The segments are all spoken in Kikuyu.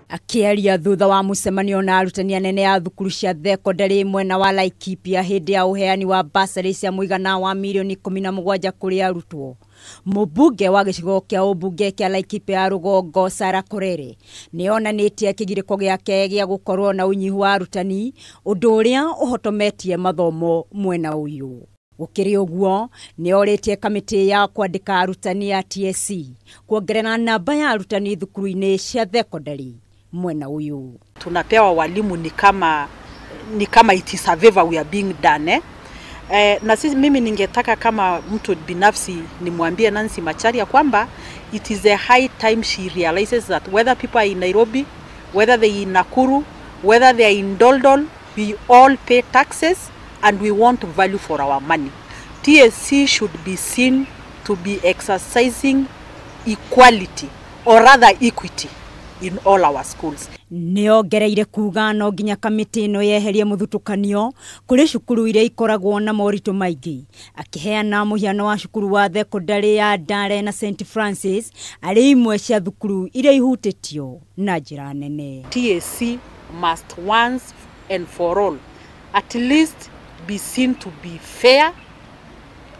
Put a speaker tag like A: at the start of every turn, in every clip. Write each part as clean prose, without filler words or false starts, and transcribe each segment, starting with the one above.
A: Akĩaria thutha wa mũcemanio na arutani anene a thukuru cia thekondarĩ mwena wa Laikipia hĩndĩ ya ũheani wa basarĩ cia mũigana wa mirioni 17 kũrĩ arutwo, mũmbunge wa gĩcigo kĩa ũmbunge kĩa Laikipia ya rũgongo Sarah Korere nĩonanĩtie kĩgirĩko gĩake gĩa gũkorwo na ũnyihu wa arutani, ũndũ ũrĩa ũhotometie mathomo mwena ũyũ. Gũkĩrĩ ũguo, nĩorĩtie kamĩtĩ ya kwandĩka arutani a TSC kuongerera namba ya arutani thukuru-inĩ cia thekondarĩ mwena ũyũ.
B: Tunapewa walimu ni kama it is a favor we are being done, eh? Na sisi, mimi ningetaka kama mtu binafsi nimwambie Nancy Macharia kwamba it is a high time she realizes that whether people are in Nairobi, whether they in Nakuru, whether they are in Doldol, we all pay taxes and we want value for our money. TSC should be seen to be exercising equality, or rather equity, in all our schools.
A: Nĩongereire kuga no nginya kamĩtĩ ĩno yeherie mũthutũkanio kũrĩ cukuru iria ikoragwo na moritũ maingĩ, akĩheana mũhiano wa cukuru wa thekondarĩ ya Ndare na St Francis arĩ imwe cia thukuru iria ihutĩtio na njĩra nene.
B: TSC must once and for all at least be seen to be fair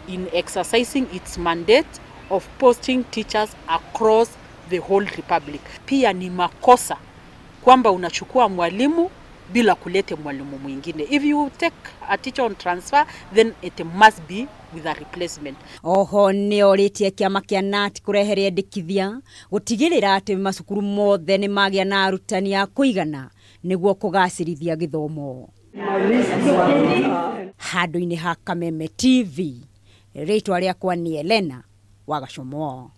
B: in exercising its mandate of posting teachers across the whole republic. Pia ni makosa kwamba unachukua mwalimu bila kulete mwalimu mwingine. If you take a teacher on transfer, then it must be with a replacement.
A: Oho nĩorĩtie kĩama kĩa KNUT kũrehere endekithia gũtigĩrĩra atĩ macukuru mothe nĩ magĩa na arutani a kũigana nĩguo kũgacĩrithia gĩthomo. Handũ-inĩ ha Kameme TV, rĩtwa rĩakwa nĩ Elena Wagacomo.